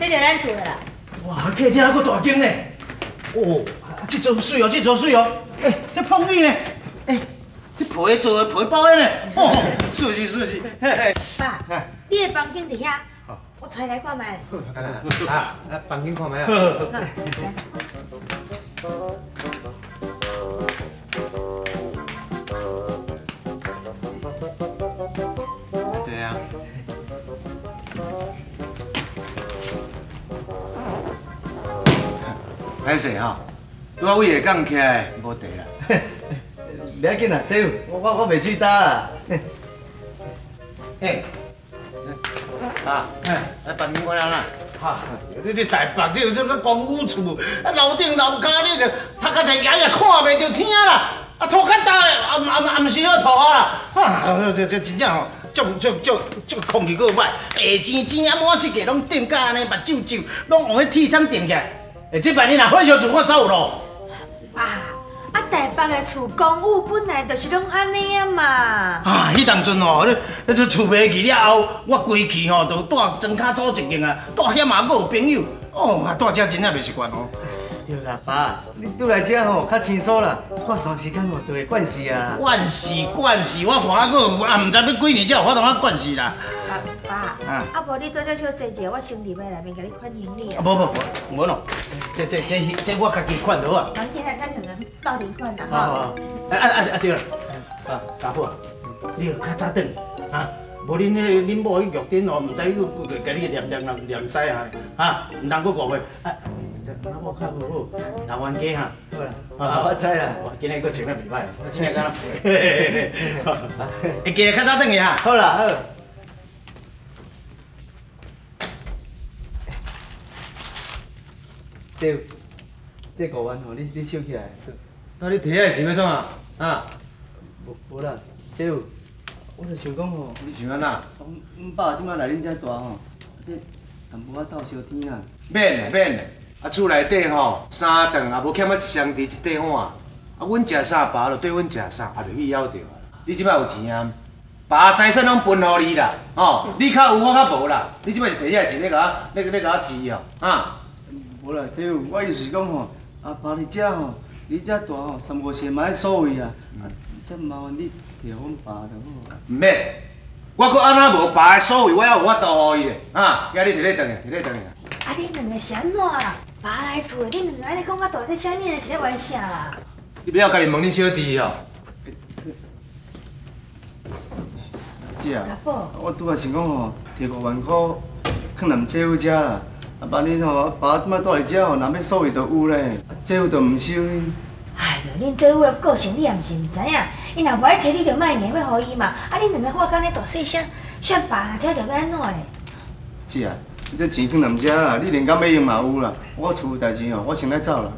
這就是咱厝的啦。哇，客廳還閣大間呢。哦，啊，這座媠哦，這座媠哦。欸，這鳳梨呢？欸，這皮做的皮包的呢？哦，是是是是。爸，你的房間佇遐，我揣來看覓。啊，來房間看覓啊。這樣。歹勢吼，拄仔位下降起來，無地啦。袂要緊啦，姐夫，我袂喙焦啦。欸，啊，來房間看了啦。哈，你台北這有啥物公寓厝，啊樓頂樓跤你就讀較濟，也也看袂著天啦。啊，塗較焦的，啊毋是好塗啊啦。哈，這真正吼，足足足足空氣閣歹，下錢錢啊滿世界攏頂甲按呢，目睭睭攏用彼鐵桶頂起來。欸，這擺你若火燒厝，我走有路。爸，啊台北的厝公寓本來就是攏按呢啊嘛。啊，彼當陣吼，你這厝賣去了後，我規氣吼就住莊跤組一間啊，住遐嘛閣有朋友，哦，啊住遮真正袂習慣哦。對啦，爸，你拄來遮吼較輕鬆啦，過段時間吼就會慣勢啊。慣勢慣勢，我看閣有啊，毋知欲幾年才有法度啊慣勢啦。爸，啊無你拄才小坐一下，我先入來內面共你款行李啊。啊無無無，無咯，這我家己款就好啊。咱今日咱兩個鬥陣款啦吼。啊啊啊對啦，啊家父啊，你著較早轉啊，無恁彼恁某去玉珍哦，毋知閣共你念念念念屎啊，哈，毋通閣誤會。啊，這我較無好，毋通冤家哈。好啦，啊我知啦，我今日閣穿得袂歹，我真正敢若會記得較早轉去哈。好啦好。姐夫，這5萬吼，你收起來。那你提遐錢欲創啥？啊？無啦，姐夫，我就想講吼。你想按怎？阮爸這擺來恁遮住吼，這淡薄仔鬥相天啊。免啦免啦，啊厝內底吼三頓也無欠我一雙匙一塊碗。啊，阮食啥，爸就綴阮食啥，也袂去枵著啊。你這擺有錢啊？爸財產攏分予你啦，吼，你較有，我較無啦。你這擺是提遐錢咧共我咧共我治哦，哈？無啦，姐夫，我意思是講吼，阿爸佇遮吼，佇遮住吼，三五時嘛愛所位啊，啊，這麻煩你提予阮爸就好啊。毋免，我閣按怎無爸的所位，我猶有法度予伊咧，哈！今你提咧轉去，提咧轉去。啊，恁兩个是按怎啦？爸來厝的，恁兩个按呢講甲大細聲，恁是咧玩啥啦？你不要家己問恁小弟哦。姐啊，我拄仔想講吼，提5萬箍，囥踮姐夫遮啦。啊，萬一吼，爸這擺住佇遮吼，若欲所位就有咧，姐夫就毋收呢。哎喲，恁姐夫的個性你也毋是毋知影，伊若無愛提，你就莫硬欲予伊嘛。啊，恁兩個話甲按呢大細聲，算爸若聽著欲按怎咧？姐啊，你這錢囥踮遮啦，你連工欲用嘛有啦。我厝有代誌吼，我先來走啦。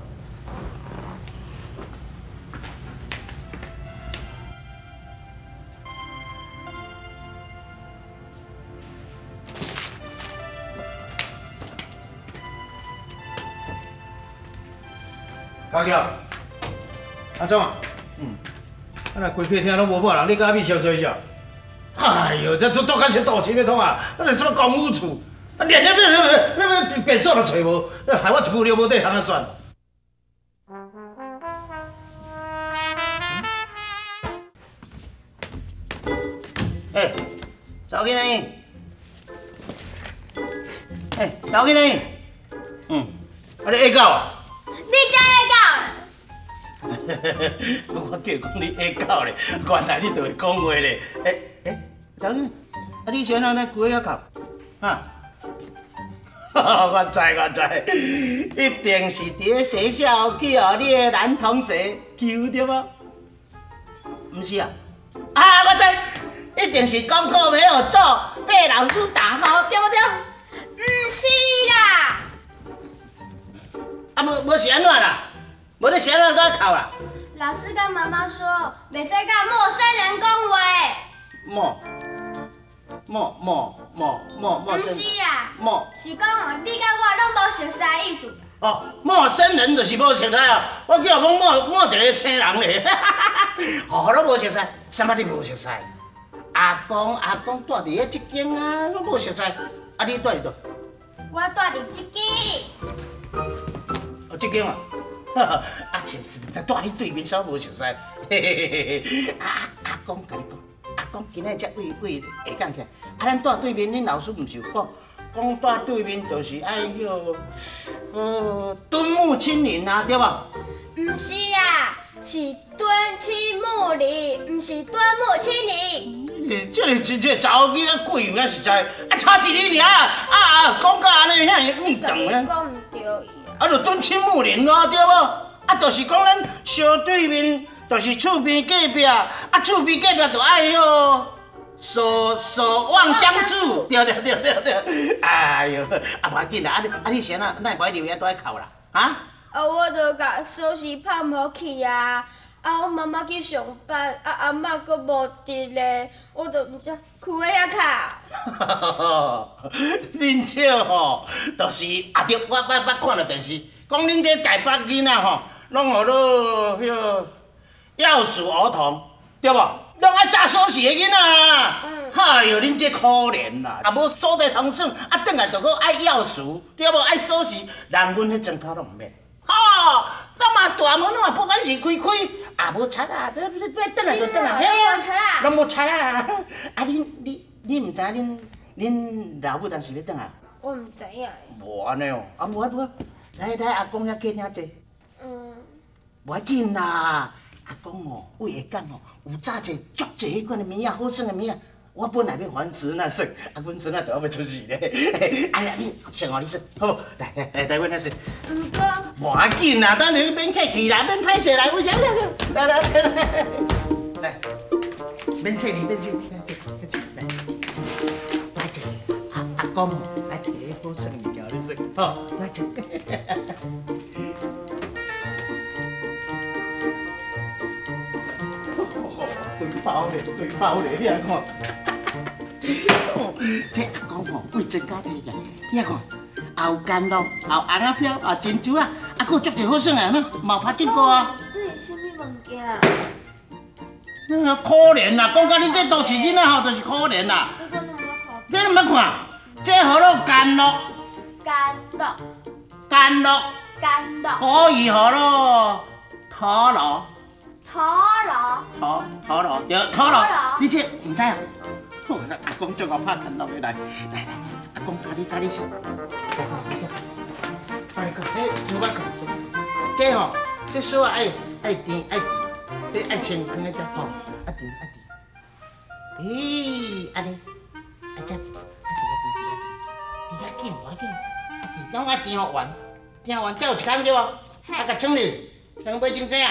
家强，阿总啊，啊若规客厅攏無半人，你敢欲小坐一下？哎喲，這都都較是大事欲創啊！啊，這什麼公寓厝，啊，連咧欲便所都揣無，害我一句了無底通啊算。欸，查某囡仔，欸，查某囡仔，啊你下狗啊？你才下狗！我叫講你下狗咧，原來你就會講話咧。欸欸，查某囡仔，啊你是按怎呢規个遐哭？哈？我知我知，一定是佇咧學校去予你的男同學欺負對無？毋是啊？啊，我知，一定是功課沒有做，被老師打吼，對不對？毋是啦。啊，無是按怎啦？無你是按怎閣哭啦？老師跟媽媽說，袂使佮陌生人講話。陌陌陌陌陌陌生。毋是啦。陌。是講吼，你佮我攏無熟似的意思。哦，陌生人就是無熟似哦。我叫講陌陌一個生人咧，吼，攏無熟似，啥物你無熟似？阿公阿公住佇彼這間啊，攏無熟似。啊，你住佇佗？我住佇這間。哦，這間啊，啊是住你對面，煞無熟似。嘿嘿嘿嘿，啊阿公共你講，阿公今仔才為為下講起來，啊咱住對面，恁老師毋是有講，講住對面就是愛彼個，敦睦親鄰啊，對無？毋是啊，是敦親睦鄰，毋是敦睦親鄰。這個真這查某囡仔鬼有影實在，啊差一字爾，啊啊講到按呢遐爾毋同咧。講毋對伊啊。啊，就敦親睦鄰咯，對無？啊，就是講咱相對面，就是厝邊隔壁，啊厝邊隔壁就愛彼個守守望相助，對對對對對。哎喲，啊無要緊啦，啊你啊你是按怎，哪會無愛留遐蹛哭啦？啊？啊，我就共鎖匙拍無去啊！啊，我媽媽去上班，啊阿嬤閣無佇咧，我就毋知跍佇遐哭。恁這吼，就是啊對，我捌看著電視，講恁這台北囡仔吼，攏號做彼個鑰匙兒童，對無？攏愛詐鎖匙的囡仔。哎喲，恁這可憐啦，啊無所在通耍，啊轉來就閣愛鑰匙，對無？愛鎖匙，人阮彼莊跤攏毋免。吼，攏嘛大門攏嘛不管是開開，也無賊啊！你你欲轉來就轉來，嘿啊，攏無賊啊！啊，你毋知影恁老母當時欲轉來？我毋知影。無按呢哦，啊無啊無啊，來來阿公遐客廳坐。嗯。無要緊啦，阿公哦，為下港哦，有早一足濟彼款的物仔，好耍的物仔。我本來欲予阮孫仔耍，啊，阮孫仔都猶未出世咧。啊你先予你耍，好無？來來來，來阮遐坐。毋過。無要緊啦，等下免客氣啦，免歹勢來，阮遮來來來來，免說你，免說，來坐，來來坐，阿阿公來摕好耍物件予你耍，好，來坐。對包咧，對包咧，你來看。這阿公吼，為莊家提來，你看，也有甘露，也有紅仔飄，也有珍珠仔，啊，閣有足濟好耍的，嘛有拍正鼓啊。這是啥物物件？可憐啦，講到恁這都市囡仔吼，就是可憐啦。這個攏毋捌看。這攏毋捌看，這號做甘露。甘露。甘露。甘露。古語號做陀螺。陀螺。陀陀螺，對，陀螺。你這毋知啊？阿公足𠢕拍甘露的，來來來，阿公教你教你耍。來，來，來，來，這珠仔這吼，這锁愛愛甜愛甜，這愛先囥佇遮吼，愛甜愛甜。咦，按呢，啊這，啊甜啊甜甜甜，甜較緊，無要緊，啊甜，總愛甜予完，甜完才有一空對無？啊，共穿入，穿買種這啊，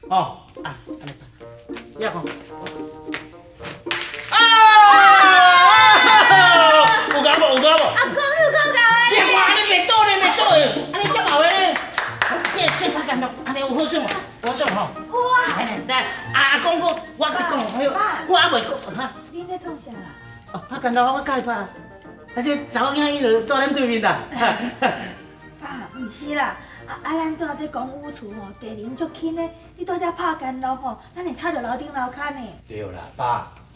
吼，啊，按呢，你看。啊！有够无？有够无？阿公，你有够𠢕的！你看，按呢袂倒咧，袂倒咧，按呢足𠢕的咧。这这拍甘露，按呢有好耍无？好耍吼。好啊！来来来，阿公我我共你讲，我犹未讲哈。恁咧创啥啦？哦，拍甘露我教伊拍。啊，这查某囡仔伊就住咱对面啦。爸，毋是啦，啊啊，咱住這公寓厝吼，地靈足輕的，你住遮拍甘露吼，咱會吵著樓頂樓跤呢。對啦，爸。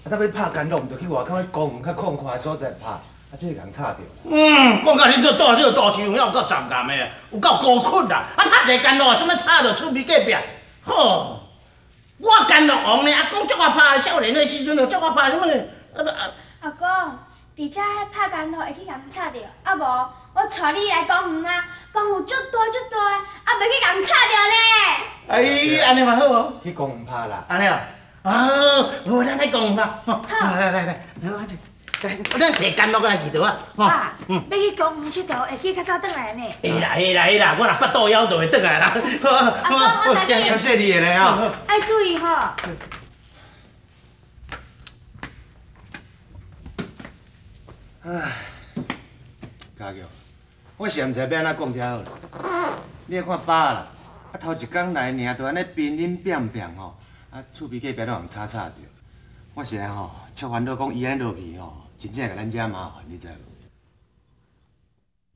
啊，咱欲拍甘露，毋著去外口彼公園較空曠的所在拍，啊，這會共吵著。嗯，講到恁這住這個都市，有影有夠雜岩的，有夠高困啦！啊，拍一個甘露啊，啥物吵著厝邊隔壁？吼，我甘露王呢，阿公足𠢕拍，少年的時陣就足𠢕拍，啥物呢？阿公，佇遮拍甘露會去共吵著，啊無，我帶你來公園啊，公園足大足大，啊袂去共吵著呢。哎，按呢嘛好哦。去公園拍啦。按呢啊。啊，無咱來公園拍，吼，來來來，來我這，來，咱提甘露過來祈禱啊，吼，爸，欲去公園𨑨迌，會記較早轉來呢。會啦會啦會啦，我若腹肚枵就會轉來啦。阿公，我知較細膩的咧吼。愛注意吼。唉，家玉，我實在毋知欲按怎講才好啦。你來看爸啦，啊頭一工來爾，就按呢乒乒乓乓吼。啊，厝邊隔壁攏予人吵吵著，我實在吼，足煩惱，講伊按呢落去吼，真正會共咱遮麻煩，你知無？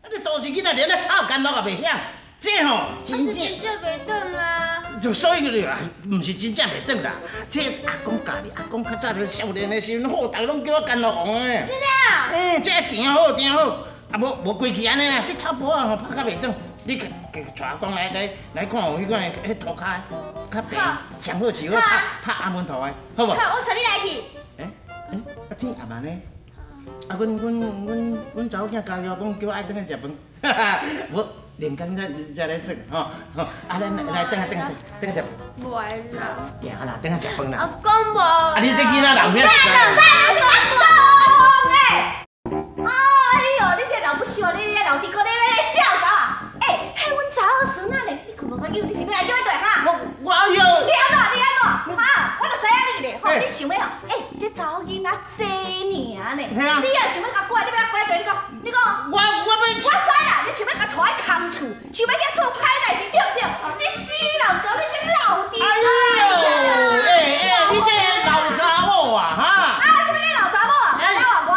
啊，這都市囡仔連咧拍甘露也袂曉，這吼真正真正袂轉啊！就所以就是，毋是真正袂轉啦。這阿公教你，阿公較早咧少年的時陣，好，逐个攏叫我甘露王的。真的啊？嗯，這甜好甜好，啊，無無規矩按呢啦，這草埔仔吼拍較袂轉，你共帶阿公來來來看有彼款的彼塗跤較平，上好是好拍拍阿門塗的，好無？好，我帶你來去。欸欸，啊天阿媽呢？啊，阮阮阮阮查某囝教育講叫我愛轉來食飯，哈哈，無練工才才來算吼吼。啊，咱來轉來轉來轉來食飯。袂啦。行啦，轉來食飯啦。阿公無。啊，你這囡仔老咩？哎呦，你這老不肖，你這老弟哥，你咧笑狗啊？欸，彼阮查某孫仔咧，你困無較久，你是欲來叫伊對哈？我我哎呦！你按怎？你按怎？哈？我就知影你咧，吼，你想欲吼？欸，這查某囡仔濟爾呢，你也想欲共過來？你欲共過來對？你講，你講。我我欲。我知啦，你想欲共拖去空厝，想欲去做歹代誌，對毋對？你死老狗，你這老弟。哎呦！欸欸，你這老查某啊，哈？啊，啥物你老查某啊？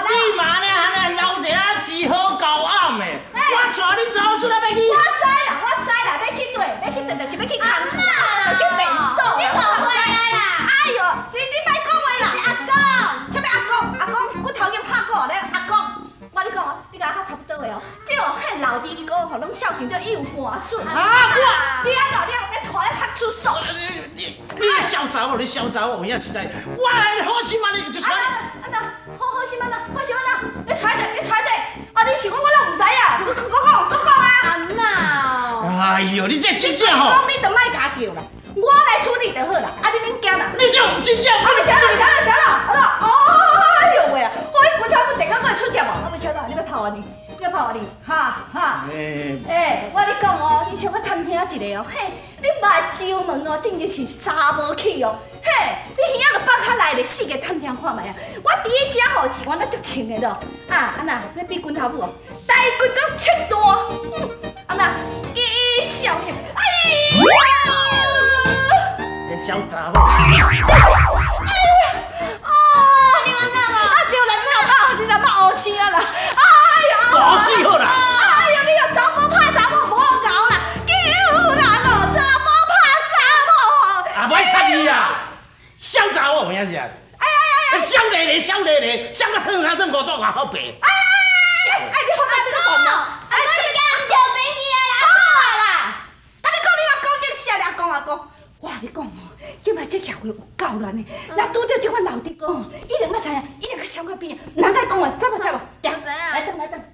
你嘛呢？按呢老一个只好高暗的，我帶恁查某孫仔欲去。我知啦，我知啦，欲去佗，欲去佗，就是欲去空厝，就是去便所。你誤會啊啦！哎呦，你你莫講話啦！是阿公，啥物阿公？阿公骨頭已經拍過咧，阿公，我跟你講哦，你共我較差不多的哦。這哦，彼老弟哥吼，攏孝順到伊有汗水。啊，我，你按怎？你按怎拖咧拍出手？你你小查某，你小查某，有影實在，我來好心按呢就出來。啊那，好好心按怎？好心按怎？你揣者，你揣者，啊！你想講我攏毋知啊？你閣講講講啊！阿嬤。哎呦，你這真正吼！講你就莫共叫啦，我來處理就好啦。啊，你免驚啦。你這真正……啊，袂曉啦，袂曉啦，曉啦，啊！哎呦喂啊！我骨頭骨地敢閣會出隻無？啊，袂曉啦，你欲拍我呢？你欲拍我呢？哈哈！欸，我跟你講哦，你像我探聽一个哦，嘿，你目睭毛哦，真正是查無去哦，嘿，你耳仔就放較內咧，四界探聽看覓啊。我佇咧遮吼是我那足穿的咯，啊，啊那欲比拳頭母哦，大骨頭七段，啊那起笑去，哎呦！欸，小查某。哎呀！哦，你冤枉啊對啦，你老爸，你老爸烏青啊啦！哎呀！大死好啦！哎呀，你個查某拍查某無𠢕啦，救人哦，查某拍查某哦！啊，袂插你啊！小查某有影是啊！哎呀呀呀！小咧咧，小咧咧，小甲烫衫烫裤都偌好白。哎哎哎！你好歹你讲啦！阿公，你敢毋著朋友啦？好啦！啊，你講你阿公激死啊！你阿公阿公，我共你講哦，這擺這社會有夠亂的，若拄著這款老弟哥吼，一定較知影，一定較想較邊，人愛講話，知無知無？我知影。來轉來轉。